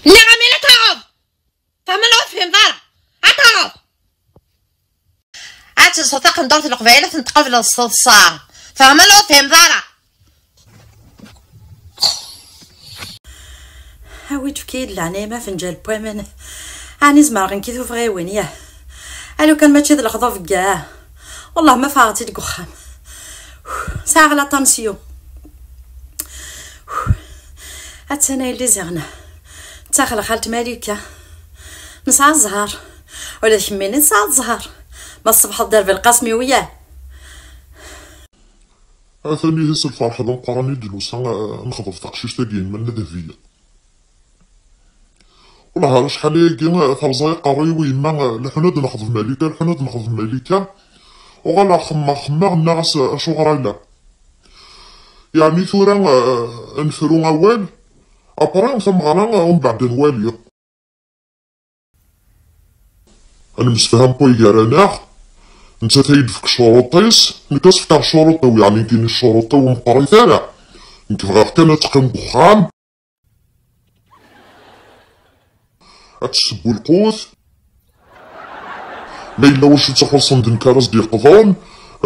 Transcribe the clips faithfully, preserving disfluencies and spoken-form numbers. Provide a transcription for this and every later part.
Nniɣ-am ila taɣeḍ. Fehmeḍ neɣ ur tefhimeḍ ara? Ad taɣeḍ. Ad telseḍ taqendurt n Leqbayel, ad ten-tqableḍ s teḍsa. Fehmeḍ neɣ ur tefhimeḍ ara? Awi-d, efk-iyi-d leɛnaya-m afenǧal n waman. Ɛni zemreɣ nekk i tuffɣa-iwin, yah? A lukan mačči d lexḍub, gah. Wellah ma ffɣeɣ-tt-id deg uxxam. Sɛiɣ la tension. Attan a yelli ziɣen. Ttaxel xalt Malika. Nesɛa zzher. Ula d kemmini tesɛiḍ zzher. Ma tṣebḥeḍ-d ar Belqasem, yah? Atan ihi s lferḥ d ameqqran i d-nusa, eh, nexḍeb taqcict-agi yemma n Dehbiya. Wellah ar acḥal ayagi, eh, terẓa iqerruy-iw yemma, eh, leḥnu ad nexḍeb Malika, leḥnu ad nexḍeb Malika. Uɣaleɣ xemmeɣ, xemmeɣ, nniɣ-as, eh, acuɣer ala? Yeɛni tura, eh, nefru awal, après tameɣra, eh, umbeɛd ad nwali. Ad nemsefham ṭuy gar-aneɣ, nettat ad yi-d-tefk ccuruṭ-is, nekk ad s-fkeɣ ccuruṭ-iw, yeɛni nekkini ccuruṭ-iw ur meqqrit ara. Nekk bɣiɣ kan ad teqqim deg uxxam, ad tesseww lqut. Ma yella wacu tt-ixuṣṣen d nekk ara s-d-yeqḍun,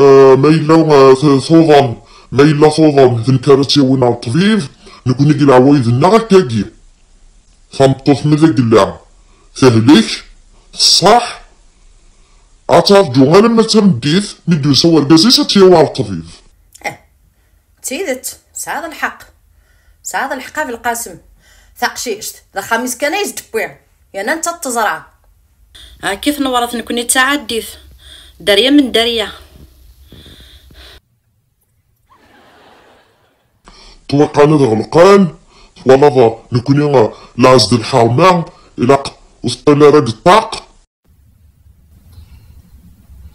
eh, ma yella, eh, t-, tuḍen, ma yella tuḍen d nekk ara tt-yawin ar ṭṭbib, nekkni deg leɛwayed-nneɣ akkagi. Tameṭṭut ma d agella tehlek, tṣaḥ, ad terǧu alamma d tameddit mi d-yusa wergaz-is ad tt-yawi ar ṭṭbib. Eh, d tidet, tesɛiḍ lḥeqq. Tesɛiḍ lḥeqq a Belqasem. Taqcict, d axxam-is kan ay s-d-tewwi. Yerna nettat teẓra. Akka i tnewṛet nekkni d taɛaddit. Dderya mend dderya. Ṭṭwiqan ad ɣelqen, twalaḍ, nekkni, eh, lɛezd lḥerma, ilaq ur teṭṭil ara deg ṭṭaq.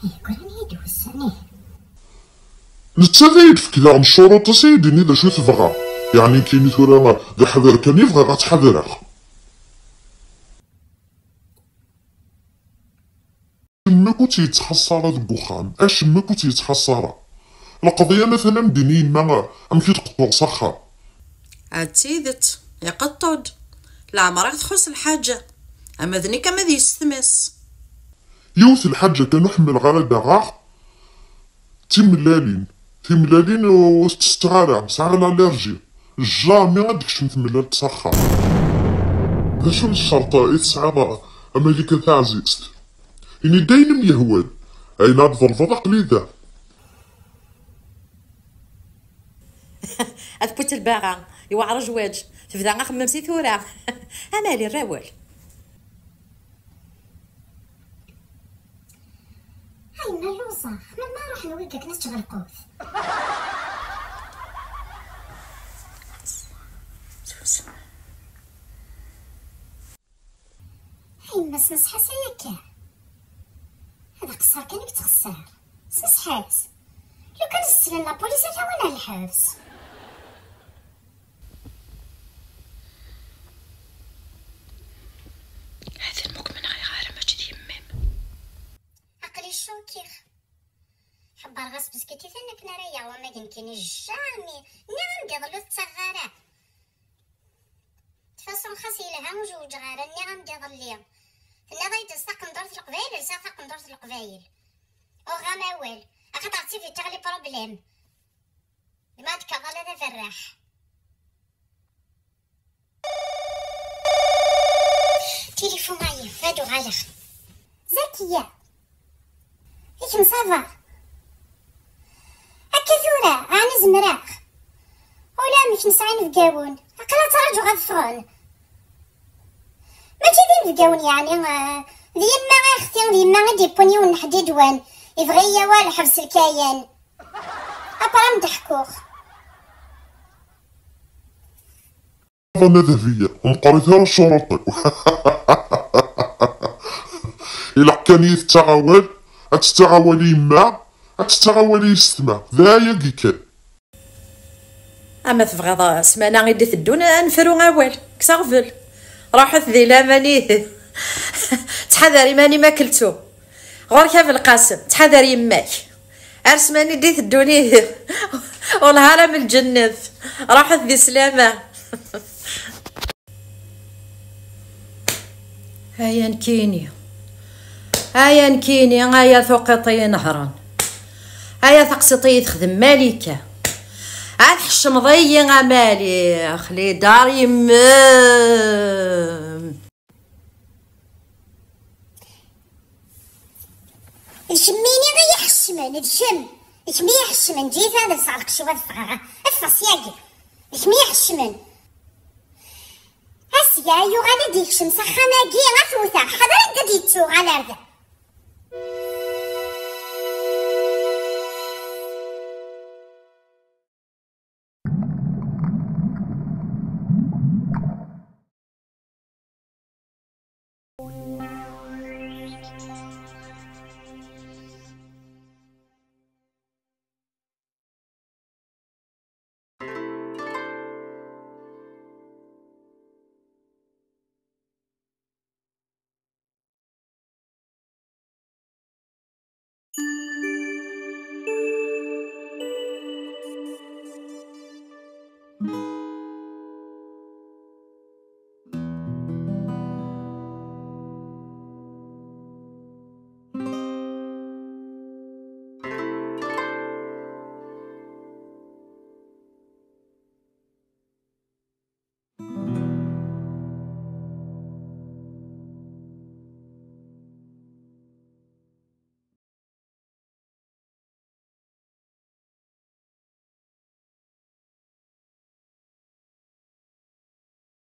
Yeggran-iyi-d wussan-ihin. Netta ad iyi-d-fek daɣen ccuruṭ-is, ad iyi-d-ini d acu i tebɣa. Yeɛni nekkini tura d aḥader kan i bɣiɣ ad tt-ḥadreɣ. Acemma ur tt-yettxaṣṣa ara deg uxxam, acemma ur tt-yettxaṣṣa ara. Lqeḍya ma tella am din i yemma, amek i tqeṭṭuɣ s axxam? D tidet, iqeṭṭu-d. Leɛmer i ɣ-txuṣṣ lḥaǧa, ama d nekk ama d yessetma-s. Yiwet lḥaǧa kan ur ḥemmleɣ ara daɣaɣ, d timellalin. Timellalin ur tettetteɣ ara, sɛiɣ l'allergie. Jamais ad d-tekcem tmellalt s axxam. D acu n ccerṭ i tesɛiḍ a Malika taɛzizt? Ini-d ayen i m-yehwan. Ayen ad tḍelbeḍ aql-i da. Ad tewwiḍ lbaɣa, yewɛer zzwaǧ, tebda axemmem si tura. Amali rrawel. Ay ma lluẓeɣ, melmi ara ruḥen wigad n tǧeɣlqut? Ay ma snesḥas ay akka. Ad aqeṣṣer kan i yettxeṣṣer. Snesḥas. Lukan s-slen la police ad t-awin ar lḥebs. Atan mukmen ɣiɣ ara mačči d yemma-m. Aql-i ccukiɣ. Ḥebber ɣas beskit i tan akken ara yaɣ wamag nekkini jamais. Nniɣ-am-d iḍelli ur tettaɣeɣ ara. Tfaṣun xas yelha ur zewǧeɣ ara, nniɣ-am-d iḍelli. Tenniḍ-iyi-d els taqendurt n Leqbayel, lsiɣ taqendurt n Leqbayel. Uɣeɣ-am awal, axaṭer d tivit i ɣ-li problème. D ma ad kkaɣ ala d aberraḥ. Tilifun-ayi, ad uɣaleɣ. Zakiya. I kemm ça va? Akka tura, ɛni zemreɣ? Ulamek nesɛa inebgawen, aql-aɣ ttraǧuɣ ad ffɣen. Mačči d inebgawen yeɛni, eh, d yemma a xti, d yemma i d-yewwin yiwen n ḥedd idwan, yebɣa-yi yawi ɣer lḥebs lkayan. Après ad m-d-ḥkuɣ. Ḍan a Dehbiya, ur meqqrit ara ccuruṭ-iw. Ilaq kan i yi-tettaɣ awal, ad tettaɣ awal i yemma, ad tettaɣ awal i yessetma. D ayagi kan. Ama tebɣiḍ ssmana i d-iteddun, ad nefru awal, kkes aɣbel. Ruḥet di laman ihi. Ttḥadar iman-im a Keltum. Ɣur-k a Belqasem, ttḥadar yemma-k. Ar ssmana i d-iteddun ihi. Wellah ara m lǧennet. Ruḥet di sslama. Aya nekkini, aya nekkini, aya tuqiṭ i inehṛen, aya taqsiṭ i yi-texdem Malika. Ad tḥeccmeḍ-iyi a Mali, xli dar yemmem. D kemmini i yi-ḥeccmen, d kemm. D kemm i yi-ḥeccmen, ǧǧet ad lseɣ lqecc-iw ad ffɣeɣ. Ffeɣ syagi. D kemm i yi-ḥeccmen. Asya yuɣal ad d-yekcem s axxam-agi, ad t-wteɣ. Ḥader anda d-yettuɣal ar da.